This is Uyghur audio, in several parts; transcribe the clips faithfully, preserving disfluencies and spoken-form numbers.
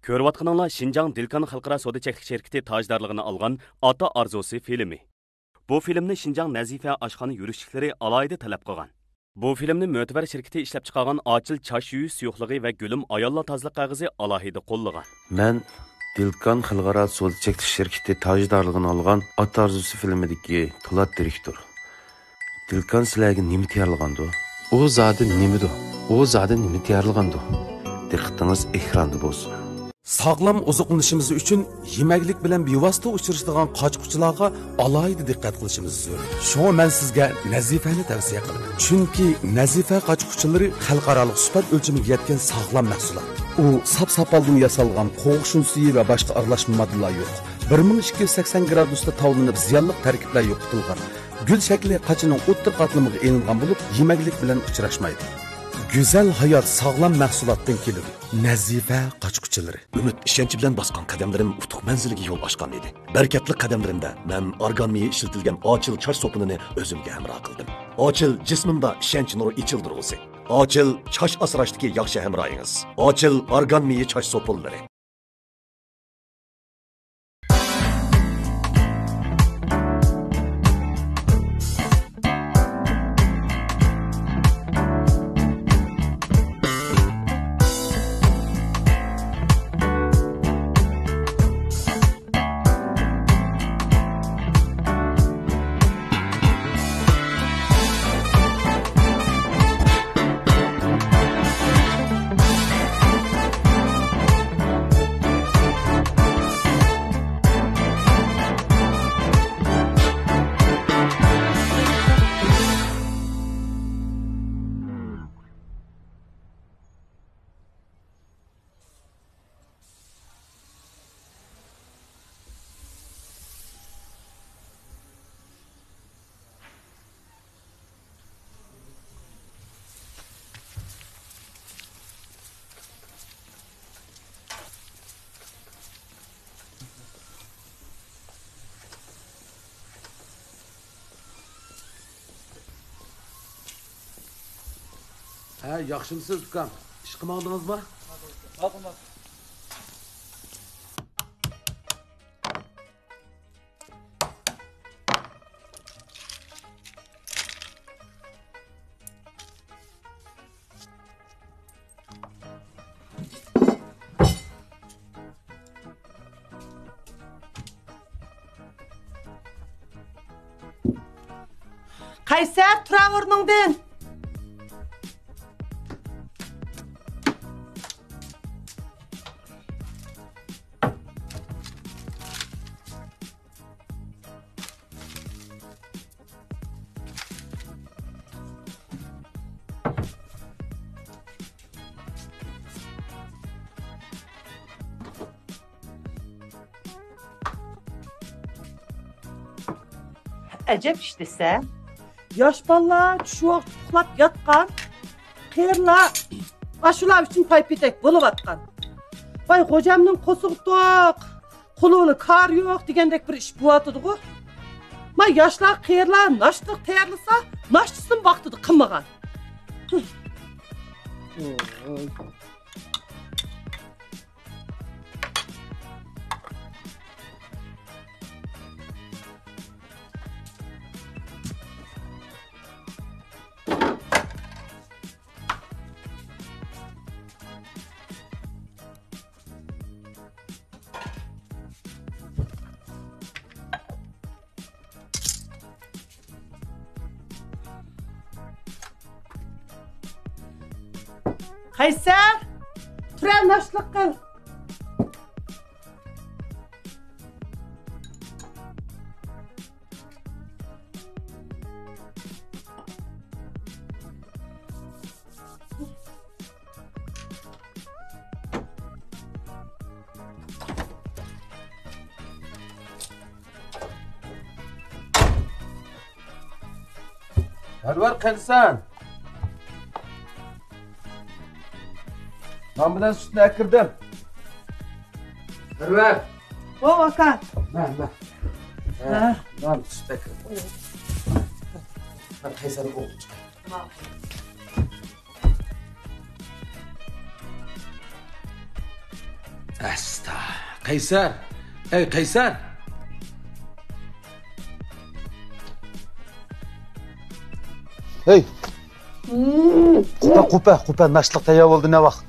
كۆرۈۋاتقىنىڭلار شىنجاڭ دىلكان خەلقئارا سودا چەكلىك شىركىتى تاجدارلىقىنى ئالغان ئاتا ئارزۇسى فىلىمى. بۇ فىلىمنى شىنجاڭ نەزىپە ئاشخانا يۈرۈشلۈكلىرى ئالاھىدە تەلەپ قىلغان. بۇ فىلىمنى مۆتىۋەر شىركىتى ئىشلەپچىقارغان ئاچىل چاچ يۇيۇش سۇيۇقلۇقى ۋە گۈلۈم ئاياللار تازىلىق قەغىزى ئالاھىدە قوللىغان. مەن دىلكان خەلقئارا سودا چەكلىك شىركىتى تاجدارلىقىنى ئالغان ئاتا ئارزۇسى فىلىمىدىكى پولات دىرېكتور. دىلكان سىلەرگە نېمە تەييارلىغاندۇ؟ ئۇ زادى نېمىدۇ؟ ئۇ زادى نېمە تەييارلىغاندۇ؟ دىققىتىڭىز ئېكراندا بولسۇن. ساغلام ئوزۇقلىنىشىمىز ئۈچۈن يېمەكلىك بىلەن بىۋاسىتە ئۇچرىشىدىغان قاچا-قۇچىلارغا ئالاھىدە دىققەت قىلىشىمىز زۆرۈر. شۇڭا مەن سىزگە نەزىفەنى تەۋسىيە قىلىمەن. چۈنكى نەزىفە قاچا-قۇچىلىرى خەلقئارالىق سۈپەت ئۆلچىمىگە يەتكەن ساغلام مەھسۇلات. ئۇ ساپ ساپالدىن ياسالغان، قوغۇش ئۇن سۈيى ۋە باشقا ئارىلاشما ماددىلار يوق. بىر مىڭ ئىككى يۈز سەكسەن گرادۇستا تاۋلىنىپ، زىيانلىق تەركىبلەر يوقىتىلغان. گۈل شەكلى قاچىنىڭ ئوتتۇرا قاتلىمىغا ئېلىنغان بولۇپ، يېمەكلىك بىلەن ئۇچراشمايدۇ. گۈزەل ھايات ساغلام مەھسۇلاتتىن كېلىدۇ. نەزىفە قاچا-قۇچىلىرى. ئۈمىد، ئىشەنچ بىلەن باسقان قەدەملىرىم ئۇتۇق مەنزىلىگە يول ئاچقان ئىدى. بەرىكەتلىك قەدەملىرىمدە مەن ئارگان مېيى ئىشلىتىلگەن ئاچىل چاچ سوپۇنىنى ئۆزۈمگە ھەمراھ قىلدىم. ئاچىل جىسمىمدا ئىشەنچ نۇرى ئېچىلدۇرغۇسى. ئاچىل چاچ ئاسراشتىكى ياخشى ھەمراھىڭىز. ئاچىل ئارگان مېيى چاچ سوپۇنلىرى. ھە، ياخشىمسىز ئۇكام؟ ئىشقا ماڭدىڭىزمۇ؟ قەيسەر، تۇرە ئورنۇڭدىن! ئەجەب ئىش دېسە. ياش بالىلار چۈش ۋاقتى ئۇخلاپ ياتقان، قېرىلار ئاشۇلار ئۈچۈن پايپېتەك بولۇۋاتقان. ۋاي، غوجامنىڭ قورسىقى توق، قولىدا كار يوق دېگەندەك بىر ئىش بولۇۋاتىدىغۇ. ما ياشلار، قېرىلار ناشتىلىق تەييارلىسا، ناشتىسىمۇ ۋاقتىدا قىلمىغان. قەيسەر، تۇرە، ناشتىلىق قىل. ئەنۋەر، قېنىسەن؟ نان بىلەن سۈتنى ئەكىردىم. ئەنۋەر. ۋو، ئاكا. مەن، مەن. ھە. نان، سۈت ئەكىردىم. مەن قەيسەرنى ئوقۇپ چىقاي. ئەستا. قەيسەر! ئەي، قەيسەر! ھەي! قوپە، قوپە، قوپە، ناشتىلىق تەييار بولدى، نە ۋاقىت؟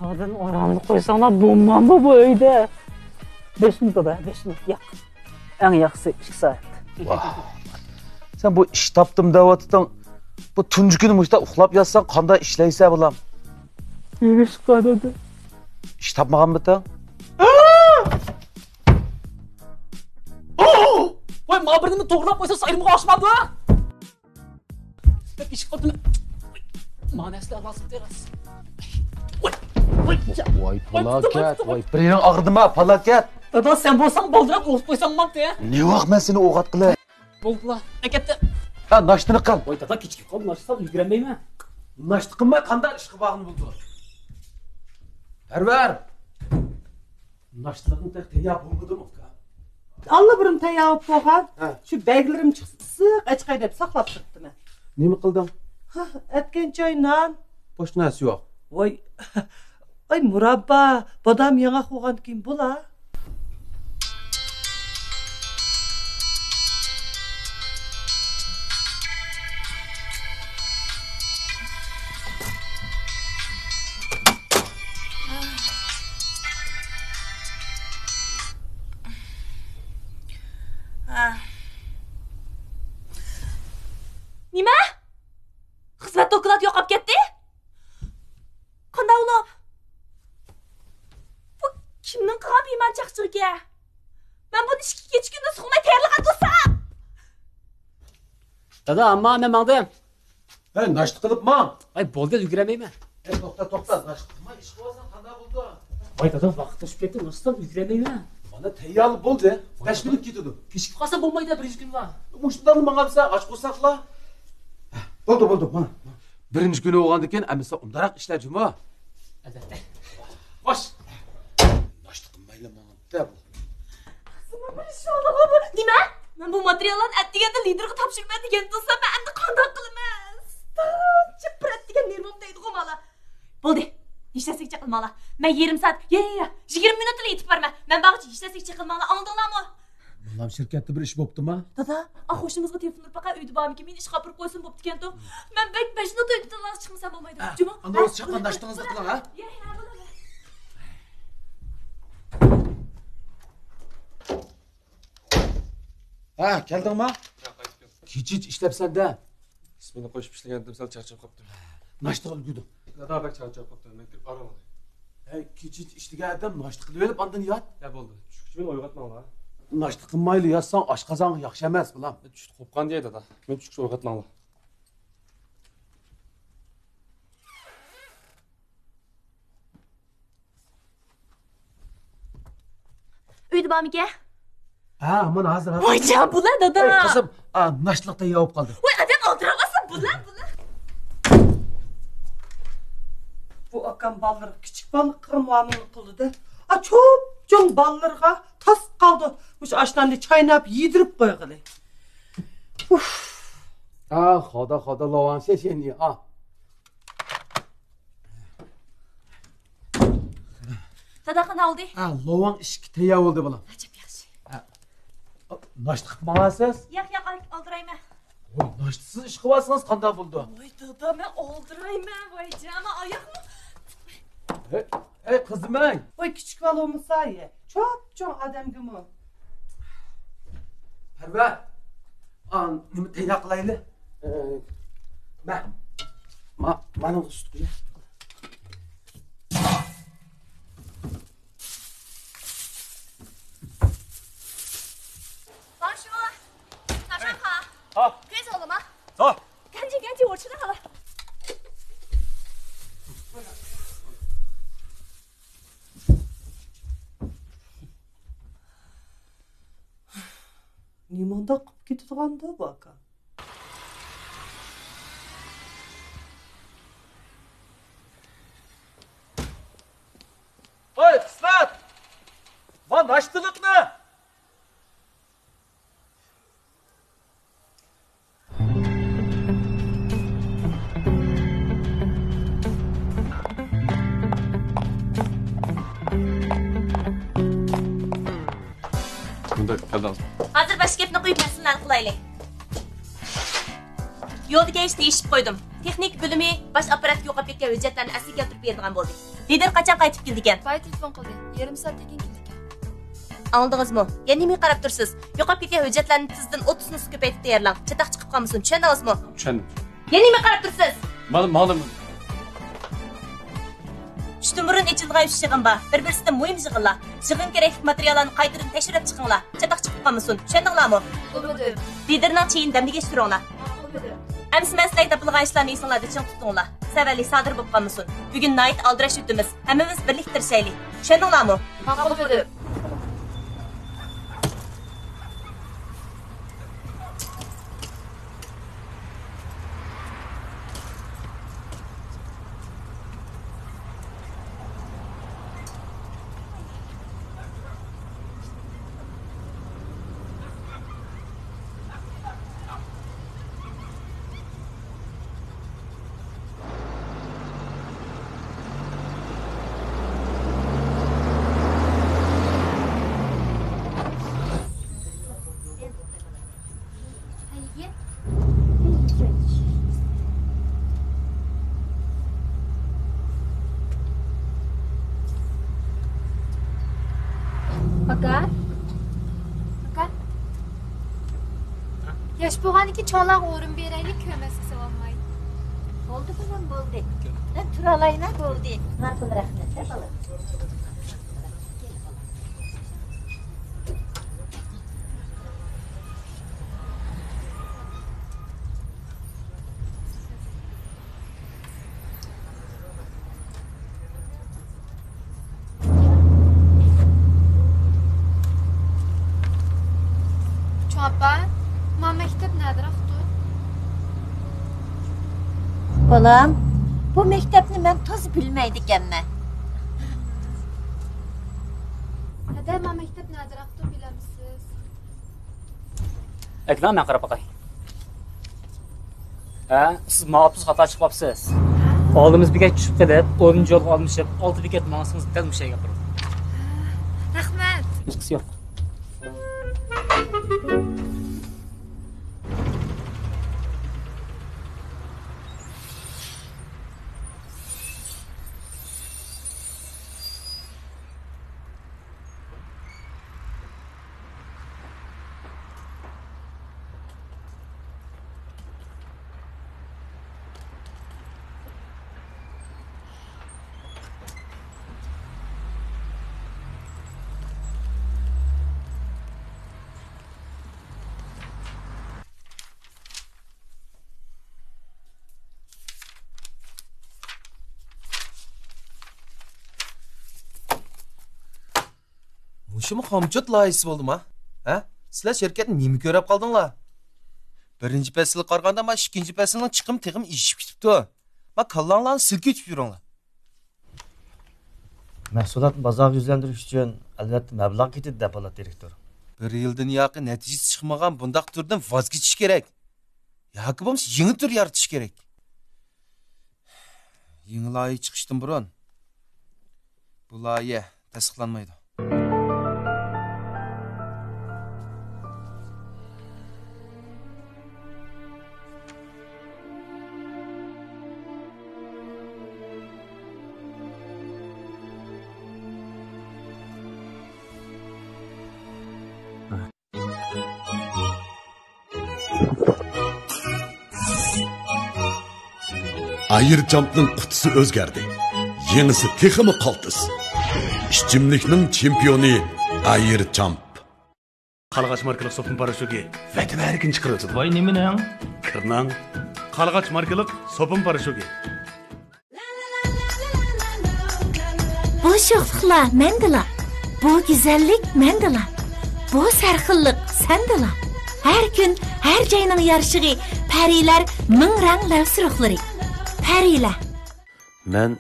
ئادەم ئاراملىق قويساڭلار بولمامدۇ بۇ ئۆيدە؟ بەش مىنۇت بار، بەش مىنۇت، ياق. ئەڭ ياخشىسى ئىككى سائەت. ۋاھ. سەن بۇ ئىش تاپتىم دەۋاتىتىڭ. بۇ تۇنجى كۈنى مۇشۇنداق ئۇخلاپ ياتساڭ قانداق ئىشلەيسەن، بالام؟ يېمىشقا دېدى. ئىش تاپمىغانمىتىڭ؟ ۋاي، ماڭا بىر نېمە توغرىلاپ قويسا سايرىمغا ئاشمامدۇ؟ دەپ ئىشىك قاپىنى. مانا نەرسىلەر لازىم تېرەس. ۋاي، ۋاي، ۋاي، پالاكەت، ۋاي، بىرىڭ ئاغرىدىما، پالاكەت. دادا، سەن بولساڭ بالدۇراق ئوغۇت قويساڭ بولمامتى؟ نە ۋاق مەن سېنى ئوغۇتقىلى؟ بولدىلا، ئەكەتتى. ھە، ناشتىنى قىل. ۋاي، دادا، كېچىكىپ قالدىم، ناشتا ساپ ئۈلگۈرەلمەيمەن. ناشتا قىلماي قانداق ئىشقا بارغىلى بولىدۇ؟ پەرۋەر! ناشتىلىقنى تېخى تەييار بولمىدىمۇ، ئۇكا؟ ئاللىبۇرۇن تەييار بولۇپ بولغان. ھە. شۇ بەگلىرىم چىقسا ئىسسىق ئەچقاي دەپ ساقلاپ تۇرۇپتىمەن. نېمە قىلدىڭ؟ ھە، ئەتكەن چاي، نان. باشقا نەرسە يوق. ۋاي، ئاي، مۇراببا، بادام ياڭاق بولغاندىكىن بولا. نېمە؟ خىزمەت دوكلاتى يوقاپ كەتتى؟ قانداق بولۇپ؟ بۇ كىمنىڭ قىلغان پىيمان چاقچىقىكەن؟ مەن بۇنى ئىككى كېچە كۈندۈز ئۇخلىماي تەييارلىغان تۇرسام. دادا، ئامما، مەن ماڭدىم. ھەي، ناشتا قىلىپ ماڭ. ۋاي، بولدى، ئۈلگۈرەلمەيمەن. ھەي، توختا، توختا، ناشتا قىلماي ئىش قىلىۋالساڭ قانداق بولىدۇ؟ ۋاي، دادا، ۋاقىت توشۇپ كەتتى، ناشتىدىن ئۈلگۈرەلمەيمەن. مانا تەييارلىق بولدى، بەش مىنۇت كېتىدۇ. كېچىكىپ قالسام بولمايدۇ، بىرىنچى كۈنلا. مۇشۇنداقلا ماڭامسەن، ئاچ قورساقلا. بولدى، بولدى، ماڭ. بىرىنچى كۈنى بولغاندىكىن، ئەمىسە ئۇنداقراق ئىشلە جۇمۇ. ئەلۋەتتە. خوش. ناشتا قىلمايلا ماڭامتى بۇ. قىزىمنىڭ بىر ئىش بولدىغۇ بۇ. نېمە؟ مەن بۇ ماتېرىياللارنى ئەتىگەندە لىدېرغا تاپشۇرىمەن دېگەن تۇرسام، مەن ئەمدى قانداق قىلىمەن؟ چىپپىر ئەتىگەن نېرۋام دەيدىغۇ مالا. بولدى. ھېچنەرسىگە چېقىلماڭلار. مەن يېرىم سائەت، يا، يا، يا، يىگىرمە مىنۇتلا يېتىپ بارىمەن. مەن بارغۇچە ھېچنەرسىگە چېقىلماڭلار، ئاڭلىدىڭلارمۇ؟ بالام، شىركەتتە بىر ئىش بوپتۇما؟ دادا، ئا، قوشنىمىزغا تېلېفون ئۇرۇپ باقاي، ئۆيدە بارمىكىن، مېنى ئىشقا ئاپىرىپ قويسۇن، بوپتىكەنتۇ. مەن بەك مەجنۇن تويۇپ تىللاس چىقمىسام بولمايدۇ. ھە، جۇمۇ. ئاندىن ھە، بولدى، بولدى. ناشتىڭىزنى قىلىڭ، ھە؟ يا، يا، بولدى. ھە، كەلدىڭما؟ يا، قايتىپ كەلدىم. كېچىچە ئىشلەپسەن-دە. ئىسمىنى قوشۇپ ئىشلىگەنتىم، سەل چارچاپ قاپتىم. ناشتىغا ئۈلگۈردۈڭ. دادا بەك چارچاپ قاپتىمەن، مەن كىرىپ ئارام ئالاي. ھەي، كېچىچە ئىشلىگەن ئادەم ناشتا قىلىۋېلىپ ئاندىن يات. يا بولدى، چۈشكۈچە مېنى ئويغاتماڭلار. ناشتا قىلمايلا ياتساڭ ئاشقازانغا ياخشى ئەمەس، بالام. چۈشتە قوپقان دېيەي دادا، مېنى چۈشكىچە ئويغاتماڭلار. ئۆيدە بارمىكەن؟ ھە، مانا ھازىر، ھازىر. ۋاي جان، بۇلار دادا. ئەي، قىزىم، ئا، ناشتىلىق تەييار بولۇپ قالدى. ۋاي، ئادەم ئالدىراۋاتسا، بۇلار، بۇلار. بۇ ئاكام بالىلىرىغا، كىچىك بالىلىرىغا مۇئامىلە قىلىدۇ. ئا، چوپچوڭ بالىلىرىغا تاس قالدى. مۇشۇ ئاشناننى چايناپ يېدۈرۈپ قويغىلى. ئۇف. ئا، خادا، خادا، لاۋان شېشېنى، ئا. دادا، قانداق بولدى؟ ھە، لوۋاڭ ئىشىكى تەييار بولدى، بالام. ئەجەب ياخشى. ھە. ناشتا قىلىپ ماڭارسىز؟ ياق، ياق، ئالدىرايمەن. ۋاي، ناشتىسىز ئىشقا بارسىڭىز قانداق بولىدۇ؟ ۋاي، دادا، مەن ئالدىرايمەن. ۋاي، جاما ئاياقمۇ؟ ھەي، ھەي، قىزىم، ھەي. ۋاي، كىچىك بالا بولمىسا، يە. چوپچوڭ ئادەمگىمۇ. پەرۋەر. ئا، نېمە تەييار قىلايلى؟ ئە، مە، ما، مانا سۈت قۇيۇڭ. نېمانداق قىلىپ كېتىدىغاندۇ بۇ ئاكا؟ ۋاي، قىسمەت! ما ناشتىلىقنى! ھازىر باشقا گەپنى قويۇپ، مەسىلىنى ھەل قىلايلى. يولدىكى ئىشنى يېشىپ قويدۇم. تېخنىكا بۆلۈمى باش ئاپپاراتقا يوقاپ كەتكەن ھۆججەتلەرنى ئەسلىگە كەلتۈرۈپ بېرىدىغان بولدى. لىدېر قاچان قايتىپ كېلىدىكەن؟ بايا تېلېفون قىلدى. يېرىم سائەتتىن كېيىن كېلىدىكەن. ئاڭلىدىڭىزمۇ؟ يەنە نېمىگە قاراپ تۇرىسىز؟ يوقاپ كەتكەن ھۆججەتلەرنى تېزدىن ئوتتۇز نۇسخا كۆپەيتىپ تەييارلاڭ. چاتاق چىقىپ قالمىسۇن. چۈشەندىڭىزمۇ؟ چۈشەندىم. يەنە نېمىگە قاراپ تۇرىسىز؟ ماڭدىم، ماڭدىم. چۈشتىن بۇرۇن ئېچىلىدىغان ئۈچ يىغىن بار. بىر-بىرسىدىن مۇھىم يىغىنلار. يىغىنغا كېرەكلىك ماتېرىياللارنى قايتىدىن تەكشۈرۈپ چىقىڭلار. چاتاق چىقىپ قالمىسۇن. چۈشەندىڭلارمۇ؟ لىدېرنىڭ چېيىنى دەملىگەچ تۇرۇڭلار. ئەمىسە مەن سىلەرگە دەپ بولغان ئىشلارنى ئېسىڭلاردا چىڭ تۇتۇڭلار. سەۋەنلىك سادىر بولۇپ قالمىسۇن. بۈگۈن ناھايىتى ئالدىراش ئۆتىمىز. ھەممىمىز بىرلىكتە تىرىشايلى. چۈشەندىڭلارمۇ؟ ماقۇل مۇدىر. ئاكا، ئاكا. ياش بولغاندىكىن چوڭلارغا ئورۇن بېرەيلى، كۆرمەسكە سېلىنماي. بولدى، بالام، بولدى. مەن تۇرالايلا، بولدى. ماقۇل، رەھمەت، بالام. چوڭ ئاپا، ما مەكتەپ نەدىراقتۇ؟ بالام، بۇ مەكتەپنى مەن تازا بىلمەيدىكەنمەن. ھەدە، ما مەكتەپ نەدىراقتۇ، بىلەمسىز؟ ئەكېلىڭ، مەن قاراپ باقاي. ھە، سىز ماۋۇ ئاپتوبۇسقا خاتا چىقىپ قاپسىز. ئالدىمىز بېكەت چۈشۈپ قېلىپ، ئونىنچى يولغا ئالمىشىپ، ئالتە بېكەت ماڭسىڭىز دەل مۇشۇ يەرگە ئاپىرىدۇ. رەھمەت. ھېچقىسى يوق. مۇشۇمۇ خامچوت لايىھىسى بولدىما؟ ھە؟ سىلەر شىركەتنى نېمە كۆرۈپ قالدىڭلار؟ بىرىنچى پەسىلگە قارىغاندا، ما ئىككىنچى پەسىلنىڭ چىقىمى تېخىمۇ ئېشىپ كېتىپتۇ. ما كاللاڭلارنى سىلكىۋېتىپ يۈرۈڭلار. مەھسۇلاتنى بازارغا يۈزلەندۈرۈش ئۈچۈن، ئەلۋەتتە، مەبلەغ كېتىدۇ، دەپ ئالاتتى دىرېكتور. بىر يىلدىن ياقى نەتىجىسى چىقمىغان بۇنداق تۈردىن ۋاز كېچىش كېرەك. ياكى بولمىسا يېڭى تۈر يارىتىش كېرەك. يېڭى لايىھە چىقىشتىن بۇرۇن بۇ لايىھە تەستىقلانمايدۇ. ئايرچامپنىڭ قۇتىسى ئۆزگەردى. يېڭىسى تېخىمۇ قالتىس. ئىچىملىكنىڭ چېمپىيونى ئايرچامپ. قارلىغاچ ماركىلىق سوپۇن پاراشوكى ۋەتەن ھەرىكىنى چىقىرىۋاتىدۇ. ۋاي، نېمىنىڭ؟ كىرنىڭ. قارلىغاچ ماركىلىق سوپۇن پاراشوكى. بۇ شوخلۇقلار مەندىلا، بۇ گۈزەللىك مەندىلا، بۇ سەرخىللىق سەندىلا. ھەر كۈن، ھەر جاينىڭ يارىشىغى، پەرىلەر مىڭ رەڭ لەۋ سۇرۇقلىرى. پەرىلەر. مەن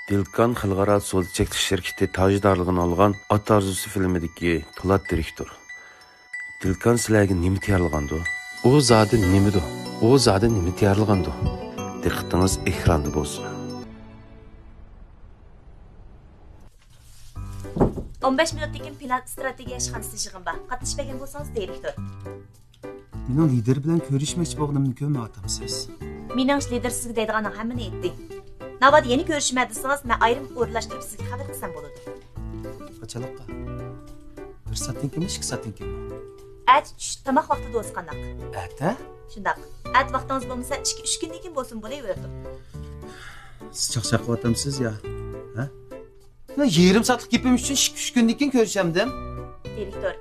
دىلكان خەلقئارا سودا چەكلىك شىركىتى تاجدارلىقىنى ئالغان ئات ئارزۇسى فىلىمىدىكى پولات دىرېكتور. دىلكان سىلەرگە نېمە تەييارلىغاندۇ؟ ئۇ زادى نېمىدۇ؟ ئۇ زادى نېمە تەييارلىغاندۇ؟ دىققىتىڭىز ئېكراندا بولسۇن. ئون بەش مىنۇتتىن كېيىن پىلان ئىستراتېگىيە ئىشخانىسىدا يىغىن بار. قاتنىشىپ بەرگەن بولسىڭىز، دىرېكتور. مېنىڭ لىدىر بىلەن كۆرۈشمەكچى بولغىنىمنى كۆرمەيۋاتامسىز؟ مېنىڭچە، لىدىر سىزگە دەيدىغاننىڭ ھەممىنى ئېيتتى. ناۋادا يەنە كۆرۈشىمەن دېسىڭىز، مەن ئايرىم ئورۇنلاشتۇرۇپ سىزگە خەۋەر قىلسام بولىدۇ. قاچانلىققا؟ بىر سائەتتىن كېيىنمۇ، ئىككى سائەتتىن كېيىنمۇ؟ ئەتە چۈش تاماق ۋاقتىدا بولسا قانداق؟ ئەتە؟ شۇنداق. ئەتە ۋاقتىڭىز بولمىسا، ئىككى، ئۈچ كۈندىن كېيىن بولسىمۇ بولۇۋېرىدۇ. سىز چاقچاق قىلىۋاتامسىز يا؟ ھە؟ يېرىم سائەتلىك گېپىم ئۈچۈن ئىككى، ئۈچ كۈندىن كېيىن كۆرۈشەمدىم. دىرېكتور،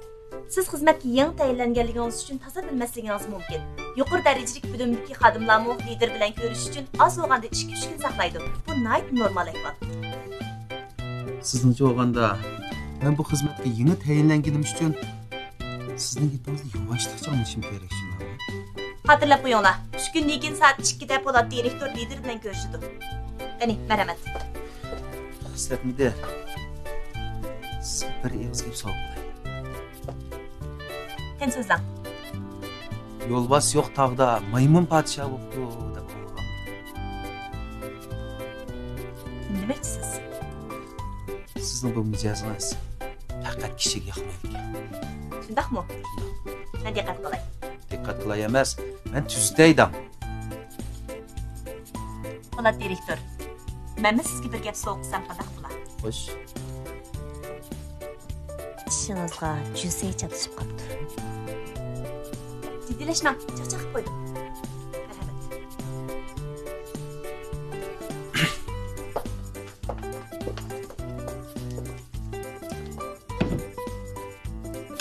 سىز خىزمەتكە يېڭى تەيىنلەنگەنلىكىڭىز ئۈچۈن تازا بىلمەسلىكىڭىز مۇمكىن. يۇقىرى دەرىجىلىك بۆلۈمدىكى خادىملارمۇ لىدىر بىلەن كۆرۈشۈش ئۈچۈن ئاز بولغاندا ئىككى، ئۈچ كۈن ساقلايدۇ. بۇ ناھايىتى نورمال ئەھۋال. سىزنىڭچە بولغاندا، مەن بۇ خىزمەتكە يېڭى تەيىنلەنگىنىم ئۈچۈن سىزنىڭ گېپىڭىزنى يۇۋاشلىقچە ئاڭلىشىم كېرەك، شۇنداقمۇ؟ خاتىرىلەپ قويۇڭلار، ئۈچ كۈندىن كېيىن سائەت ئىككىدە پولات دىرېكتور لىدىر بىلەن كۆرۈشىدۇ. قېنى، مەرھەمەت. خىسلەت مۇدىر، سىزگە بىر ئېغىز گەپ سوراپ قوياي. قېنى، سۆزلەڭ. يولۋاس يوق تاغدا مايمۇن پادىشاھ بوپتۇ دەپ ئاڭلىغان. نېمە دېمەكچىسىز؟ سىزنىڭ بۇ مىجەزىڭىز پەقەت كىشىگە ياقمايدىكەن. شۇنداقمۇ؟ شۇنداق. مەن دىققەت قىلاي. دىققەت قىلاي ئەمەس، مەن تۈزىتەي دەڭ. پولات دىرېكتور، مەنمۇ سىزگە بىر گەپ سوغا قىلسام قانداق بولا؟ خوش. چىشىڭىزغا جۈسەي چاپلىشىپ قاپتۇ. جىددىيلەشمەڭ، چاقچاق قىلىپ قويدۇم. مەرھەمەت.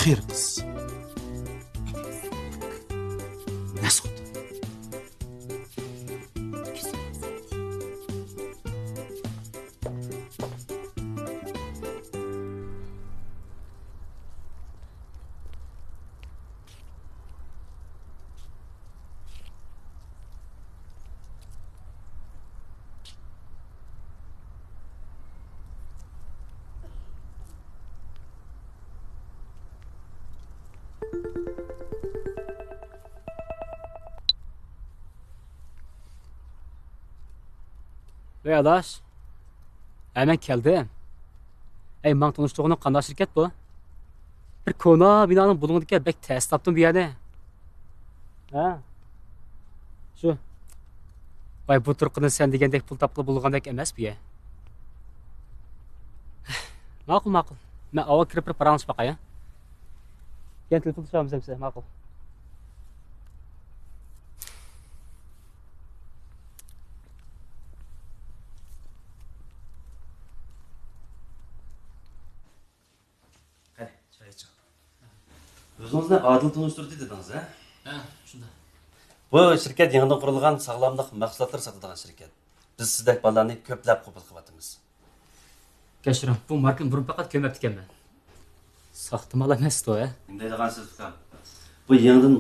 قېرى قىز. نەس خوتۇن. ۋەي ئاداش، ھە، مەن كەلدىم. ئەي، ماڭا تونۇشتۇرغىنىڭ قانداق شىركەت بۇ؟ بىر كونا بىنانىڭ بۇلۇڭىدىكەن، بەك تەس تاپتىم بۇ يەرنى. ھە؟ شۇ. ۋاي، بۇ تۇرقىدىن سەن دېگەندەك پۇل تاپقىلى بولىدىغاندەك ئەمەس بۇ يەر. ماقۇل، ماقۇل. مەن ئاۋۋال كىرىپ بىر پاراڭلىشىپ باقاي، ھە؟ كېيىن تېلېفوندا سۆزلىشەرمىز ئەمىسە، ماقۇل. قېنى، چاي ئىچىڭ. ئۆزىڭىزنى ئادىل تونۇشتۇردى دېدىڭىز، ھە؟ ھە، شۇنداق. بۇ شىركەت يېڭىدىن قۇرۇلغان ساغلاملىق مەھسۇلاتلىرى ساتىدىغان شىركەت. بىز سىزدەك بالىلارنى كۆپلەپ قوبۇل قىلىۋاتىمىز. كەچۈرۈڭ، بۇ ماركىنى بۇرۇن پەقەت كۆرمەپتىكەنمەن. ساختىمال ئەمەستۇ، ھە؟ نېمە دەيدىغانسىز، ئۇكام؟ بۇ يېڭىدىن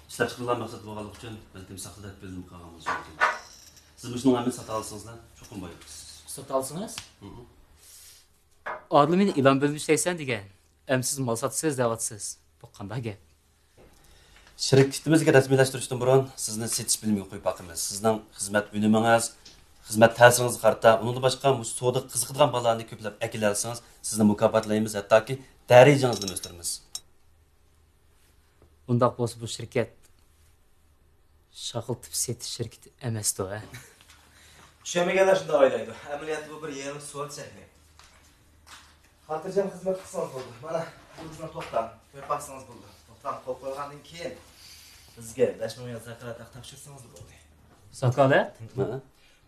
ئىشلەپچىقىرىلغان مەھسۇلات بولغانلىقى ئۈچۈن بەلكىم ساختا دەپ بىلىنىپ قالغان بولۇشى مۇمكىن. سىز مۇشۇنىڭ ھەممىسىنى ساتالىسىڭىزلا چوقۇم بايىيالايسىز. ساتالىسىڭىز؟ ھىم. ئادىل مېنى ئېلان بۆلۈمىدە ئىشلەيسەن دېگەن. ئەمدى سىز مال ساتىسىز دەۋاتىسىز. بۇ قانداق گەپ؟ شىركىتىمىزگە رەسمىيلەشتۈرۈشتىن بۇرۇن سىزنى سېتىش بۆلۈمىگە قويۇپ باقىمىز. سىزنىڭ خىزمەت ئۈنۈمىڭىز، خىزمەت تەسىرىڭىزگە قارىتا، ئۇنىڭدىن باشقا مۇشۇ سودىغا قىزىقىدىغان بالىلارنى كۆپلەپ ئەكېلەلىسىڭىز، سىزنى مۇكاپاتلايمىز، ھەتتاكى دەرىجىڭىزنىمۇ ئۆستۈرىمىز. ئۇنداق بولسا بۇ شىركەت شاخلىتىپ سېتىش شىركىتى ئەمەستۇ، ھە؟ چۈشەنمىگەنلەر شۇنداق ئويلايدۇ. ئەمەلىيەتتە بۇ بىر يېڭى سودا سەھنى. خاتىرجەم خىزمەت قىلسىڭىز بولدى. مانا، بۇ بىزنىڭ توختام. كۆرۈپ باقسىڭىز بولدى. توختام قول قويغاندىن كېيىن بىزگە بەش مىڭ يۈەن زاكالەت ھەق تاپشۇرسىڭىزلا بولدى. زاكالەت؟ ھە.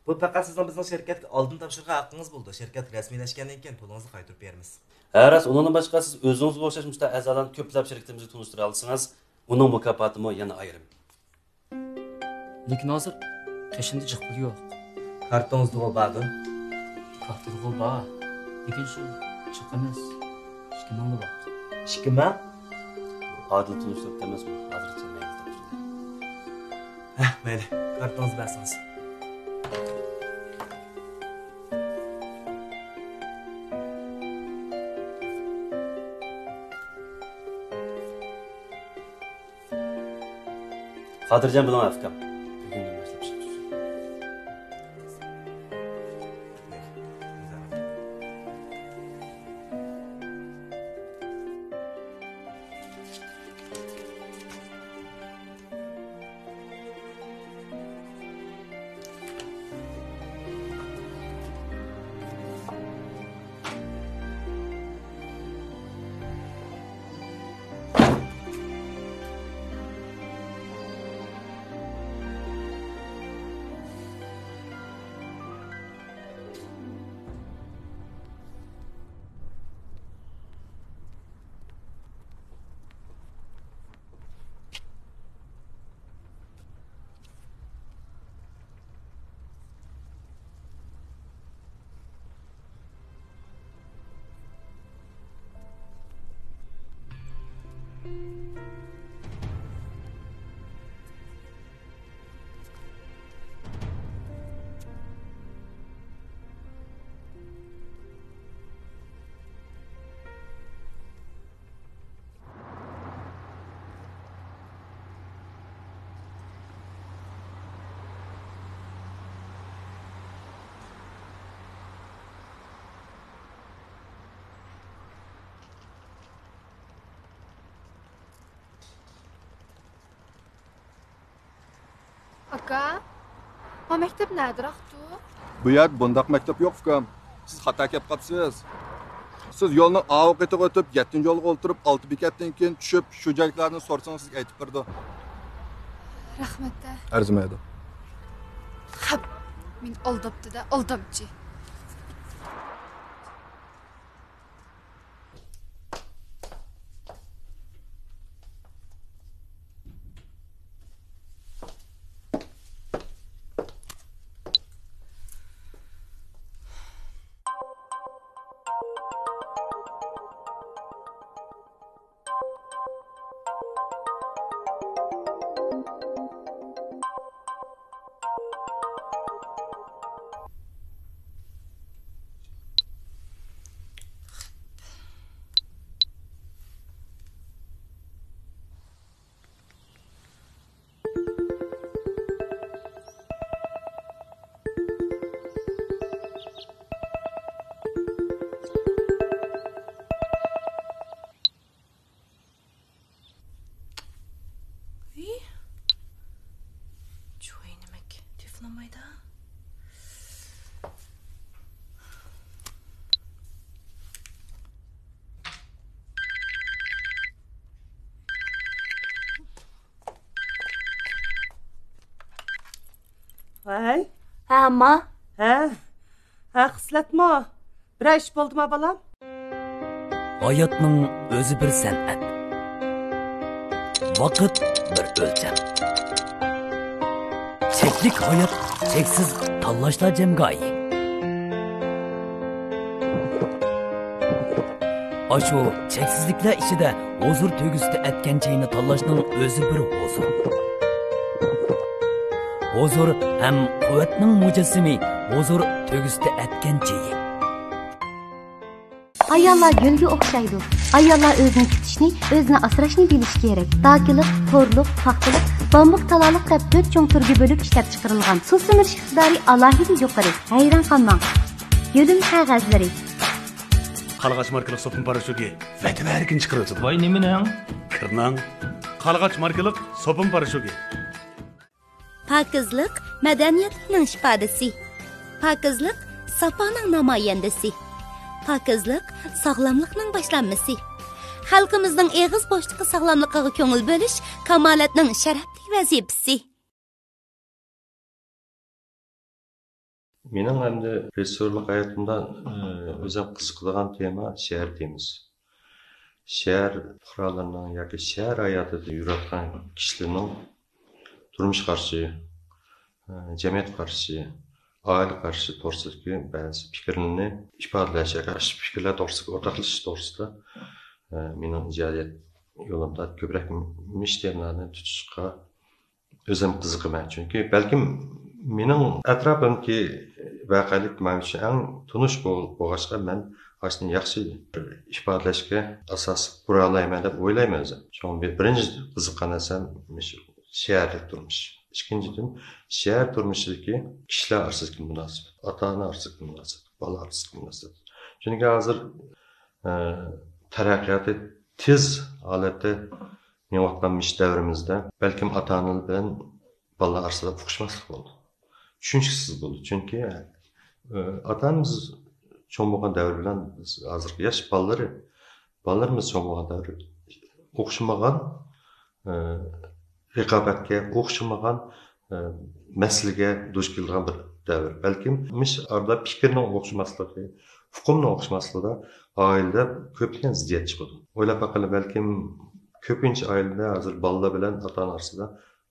بۇ پەقەت سىزنىڭ بىزنىڭ شىركەتكە ئالدىن تاپشۇرغان ھەققىڭىز بولىدۇ. شىركەت رەسمىيلەشكەندىن كېيىن پۇلىڭىزنى قايتۇرۇپ بېرىمىز. ھە، راست، ئۇنىڭدىن باشقا سىز ئۆزىڭىزگە ئوخشاش مۇشۇنداق ئەزالارنى كۆپلەپ شىركىتىمىزگە تونۇشتۇرالىسىڭىز، ئۇنىڭ مۇكاپاتىمۇ يەنە ئايرىم. لېكىن ھازىر قېشىمدا جىق پۇل يوق. كارتىڭىزدىغۇ باردۇ؟ كارتىدىغۇ بار. لېكىن شۇ جىق ئەمەس. ئىككى مىڭلا بار. ئىككى مىڭ؟ ئادىل تونۇشتۇرۇپتۇ ئەمەسمۇ؟ ھازىرچە مەيلى تاپشۇردى. ھە، مەيلى. كارتىڭىزنى بەرسىڭىز. خاتىرجەم بولۇڭ، ئۇكام. بۈگۈندىن باشلاپ ئىشقا چۈشۈڭ. ئاكا، ما مەكتەپ نەدىراقتۇ؟ بۇ يەردە بۇنداق مەكتەپ يوق، ئۇكام. سىز خاتا كەپ قاپسىز. سىز يولنىڭ ئاۋۇ قېتىغا ئۆتۈپ، يەتتىنچى يولغا ئولتۇرۇپ، ئالتە بېكەتتىن كېيىن چۈشۈپ، شۇ جايدىكىلەرنى سورىسىڭىز، سىزگە ئېيتىپ بېرىدۇ. رەھمەت. ئەرزىمەيدۇ. خەپ، مېنى ئالداپتۇ-دە، ئالدامچى. ۋىي، جۇۋاي نېمەك تېلېفونلىمايدا؟ ۋەي. ھە، ئامما. ھە. ھە، خىسلەتمۇ؟ بىرەر ئىش بولدىما، بالام؟ ھاياتنىڭ ئۆزى بىر سەنئەت. ۋاقىت بىر ئۆلچەم. چەكلىك ھايات، چەكسىز تاللاشلار جەمگاھى. ئاشۇ چەكسىزلىكلەر ئىچىدە ھۇزۇر تۆگىسىدە ئەتكەن چېيىنى تاللاشنىڭ ئۆزى بىر ھۇزۇر. ھۇزۇر ھەم قۇۋۋەتنىڭ مۇجەسسىمى، ھۇزۇر تۆگىسىدە ئەتكەن چېيى. ئاياللار گۈلگە ئوخشايدۇ. ئاياللار ئۆزىنى كۈتۈشنى، ئۆزىنى ئاسراشنى بىلىشى كېرەك. داكىلىق، تورلۇق، پاختىلىق، بامبۇك تالالىق دەپ تۆت چوڭ تۈرگە بۆلۈپ ئىشلەپچىقىرىلغان. سۇ سۈمۈرۈش ئىقتىدارى ئالاھىدە يۇقىرى. ھەيران قالماڭ. گۈلۈم قەغەزلىرى. قارلىغاچ ماركىلىق سوپۇن پاراشوكى ۋەتىۋەرگىنى چىقىرىۋېتىدۇ. ۋاي، نېمىنىڭ؟ كىرنىڭ. قارلىغاچ ماركىلىق سوپۇن پاراشوكى. پاكىزلىق مەدەنىيەتلىكنىڭ ئىپادىسى. پاكىزلىق ساپانىڭ نامايەندىسى. پاكىزلىق ساغلاملىقنىڭ باشلانمىسى. خەلقىمىزنىڭ ئېغىز بوشلۇقى ساغلاملىقىغا كۆڭۈل بۆلۈش كامالەتنىڭ شەرەپلىك ۋەزىپىسى. مېنىڭ ئەمدى رېژىسسورلۇق ھاياتىمدا، ئى، ئۆزۈم قىزىقىدىغان تېما شەھەر تېمىسى. شەھەر پۇقرالىرىنىڭ ياكى شەھەر ھاياتىدا يۈرۈۋاتقان كىشىلەرنىڭ تۇرمۇش قارىشى، ئى، جەمئىيەت قارىشى، ئائىلە قارىشى توغرىسىدىكى بەزى پىكىرلىرىنى ئىپادىلەش ياكى ئاشۇ پىكىرلەر توغرىسىدىكى ئورتاقلىشىش توغرىسىدا، ئى، مېنىڭ ئىجادىيەت يولۇمدا كۆپرەك مۇشۇ تېمىلارنى تۇتۇشقا ئۆزۈم قىزىقىمەن. چۈنكى بەلكىم مېنىڭ ئەتراپىمدىكى ۋەقەلىك مەن ئۈچۈن ئەڭ تونۇش بول-، بولغاچقا، مەن ئاشۇنى ياخشى ئىپادىلەشكە ئاساس قۇرالايمەن دەپ ئويلايمەن ئۆزۈم. شۇڭا بىر-، بىرىنچى قىزىققان نەرسەم مۇشۇ شەھەردىكى تۇرمۇش. ئىككىنچىدىن، شەھەر تۇرمۇشىدىكى كىشىلەر ئارىسىدىكى مۇناسىۋەت، ئاتا-ئانا ئارىسىدىكى مۇناسىۋەت، بالا ئارىسىدىكى مۇناسىۋەت. چۈنكى ھازىر، ئە، تەرەققىياتى تېز ھالەتتە مېڭىۋاتقان مۇشۇ دەۋرىمىزدە بەلكىم ئاتا-ئانىلار بىلەن بالىلار ئارىسىدا ئۇقۇشماسلىق بولىدۇ. چۈشىنىشسىز بولىدۇ. چۈنكى، ئى، ئاتا-ئانىمىز چوڭ بولغان دەۋر بىلەن بىز ھازىرقى ياش بالىلىرى، بالىلىرىمىز چوڭ بولغان دەۋر ئوخشىمىغان، ئى، رىقابەتكە، ئوخشىمىغان، ئى، مەسىلىگە دۇچ كېلىدىغان بىر دەۋر. بەلكىم مۇشۇ ئارىدا پىكىرنىڭ ئوخشىماسلىقى، ئۇقۇمنىڭ ئوخشىماسلىقىدا ئائىلىدە كۆپلىگەن زىددىيەت چىقىدۇ. ئويلاپ باققىلى، بەلكىم كۆپىنچە ئائىلىدە ھازىر بالىلار بىلەن ئاتا-ئانا ئارىسىدا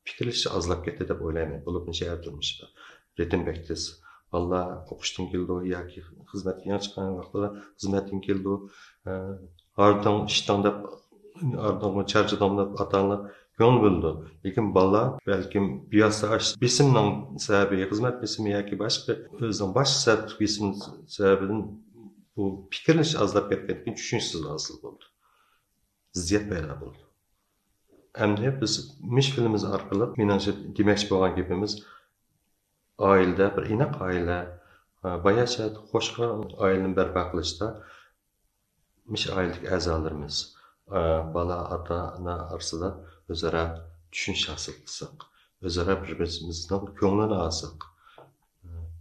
پىكىرلىشىش ئازلاپ كەتتى دەپ ئويلايمەن، بولۇپمۇ شەھەر تۇرمۇشىدا. رىتىم بەك تېز. بالىلار ئوقۇشتىن كېلىدۇ ياكى خىزمەتكە يېڭى چىققان ۋاقتىدا خىزمەتتىن كېلىدۇ. ئە، ھاردىڭ، ئىشتىڭ دەپ ئاردىڭغا چارچىدىڭمۇ دەپ ئاتا-ئانىلار كۆڭۈل بۆلىدۇ. لېكىن بالىلار بەلكىم بىۋاسىتە ئاشۇ بېسىمنىڭ سەۋەبى، خىزمەت بېسىمى ياكى باشقا ئۆزىنىڭ باشقا سەۋەبلىك بېسىم سەۋەبىدىن بۇ پىكىرلىشى ئازلاپ كەتكەندىن كېيىن چۈشىنىشسىز ھاسىل بولىدۇ. زىددىيەت پەيدا بولىدۇ. ئەمدى بىز مۇشۇ فىلىمىمىز ئارقىلىق، مېنىڭچە، دېمەكچى بولغان گېپىمىز، ئائىلىدە بىر ئىناق ئائىلە، باياشات، خوشخۇرام ئائىلىنى بەرپا قىلىشتا مۇشۇ ئائىلىدىكى ئەزالىرىمىز، بالا، ئاتا-ئانا ئارىسىدا ئۆزئارا چۈشىنىش ھاسىل قىلساق، ئۆزئارا بىر-بىرىمىزنىڭ كۆڭلىنى ئالساق،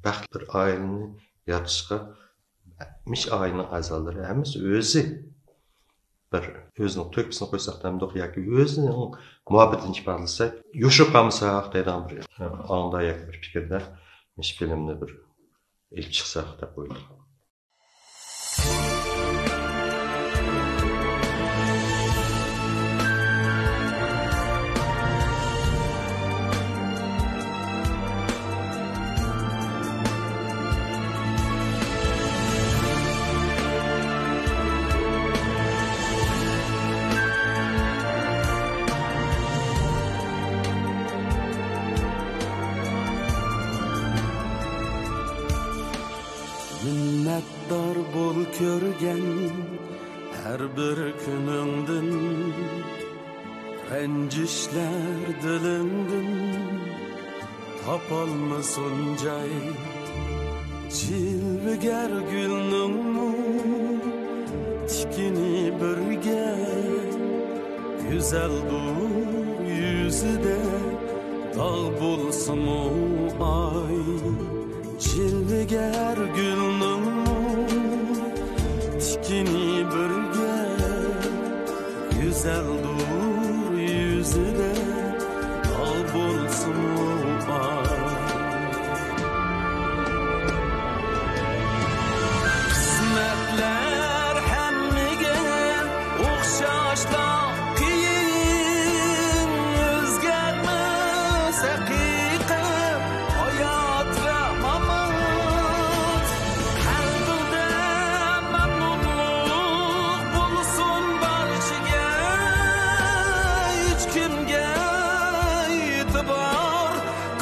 بەختلىك بىر ئائىلىنى يارىتىشقا مۇشۇ ئائىلىنىڭ ئەزالىرى ھەممىسى ئۆزى بىر ئۆزىنىڭ تۆھپىسىنى قويساق دەمدۇق ياكى ئۆزىنىڭ مۇھەببىتىنى ئىپادىلىسەك، يوشۇرۇپ قالمىساق دەيدىغان بىر ئاڭدا ياكى بىر پىكىردە مۇشۇ فىلىمنى بىر ئېلىپ چىقساق دەپ ئويلىدىم. مىننەتدار بول كۆرگەن ھەر بىر كۈنۈڭدىن، رەنجىشلەر دىلىڭدىن تاپالمىسۇن جاي. جىلۋىگەر گۈلنىڭمۇ تىكىنى بىرگە، گۈزەلدۇر يۈزىدە داغ بولسىمۇ ئاي. جىلۋىگەر گۈلنىڭمۇ تىكىنى بىرگە، گۈزەلدۇر يۈزىدە داغ بولسىمۇ ئاي. قىسمەتلەر ھەممىگە ئوخشاشلا قىيىن، ئۆزگەرمەس ھەقىقەت ھايات ۋە مامات. قەلبىڭدە مەمنۇنلۇق بولسۇن بارچىگە، ھېچكىمگە ئېتىبار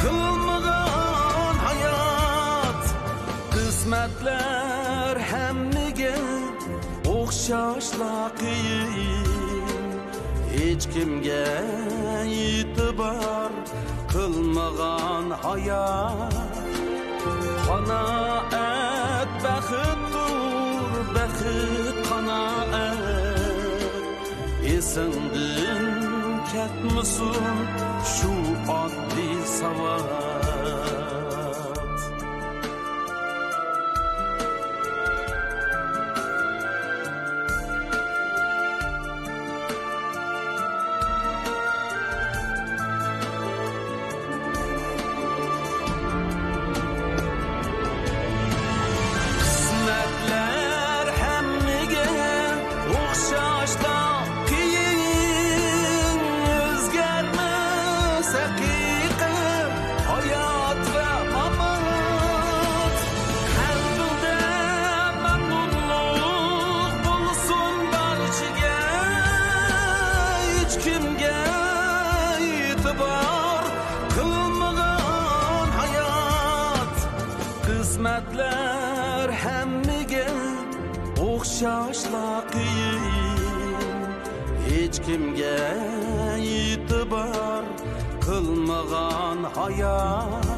قىلمىغان ھايات. قىسمەتلەر ھەممىگە ئوخشاشلا قىيىن، ھېچكىمگە ئېتىبار قىلمىغان ھايات. قانائەت بەختتۇر، بەخت قانائەت. ئېسىڭدىن كەتمىسۇن شۇ ئاددىي ساۋات. قىسمەتلەر ھەممىگە ئوخشاشلا قىيىن، ئۆزگەرمەس ھەقىقەت ھايات ۋە مامات. قەلبىڭدە مەمنۇنلۇق بولسۇن بارچىگە، ھېچكىمگە ئېتىبار قىلمىغان ھايات. قىسمەتلەر ھەممىگە ئوخشاشلا قىيىن، ھېچكىمگە ئېتىبار قىلمىغان ھايات.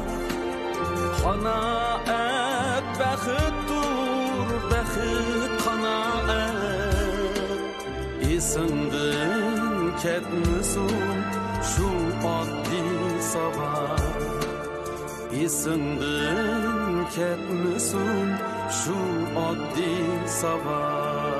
قانائەت بەختتۇر، بەخت قانائەت. ئېسىڭدىن كەتمىسۇن شۇ ئاددىي ساۋات. ئېسىڭدىن كەتمىسۇن شۇ ئاددىي ساۋات.